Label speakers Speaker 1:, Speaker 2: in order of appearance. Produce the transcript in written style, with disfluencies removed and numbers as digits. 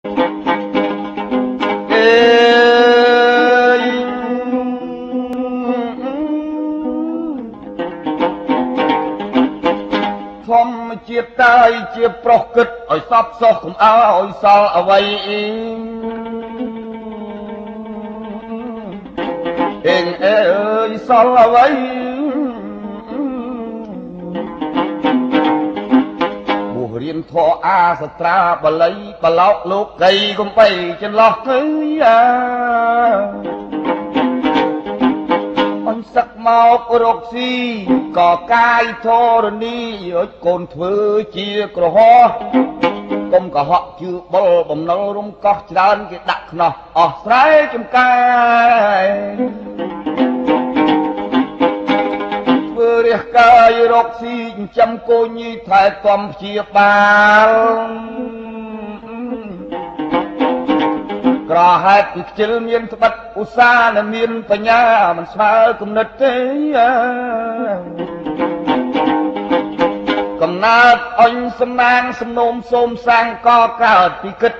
Speaker 1: អេយធម្មជាតិតែជាប្រុសគិតឲ្យសពសោះ កុំឲ្យសល់អ្វី អេងអើយសល់អ្វី បួសរៀនធរអាសត្រាបល័យបឡោកលោកកៃកំបីចន្លោះទៅ អាអនសឹកមករកស៊ីក៏កាយធរណីឲ្យកូនធ្វើជាក្រហោះ កុំកុហកជឿបុលបំណុលរុំកោះច្រើន គេដាក់ខ្នោះអស់ស្រែចំការ ធ្វើរះកាយរកស៊ីចិញ្ចឹមកូនញីថែទាំព្យាបាល ក្រហេតុពីខ្ជិលមានត្បិតឧស្សាហ៍មានបញ្ញាមិនស្មើគំនិតទេ កំណើតអញសំណាងសំណូមសូមសាងក៏កើតពីគិត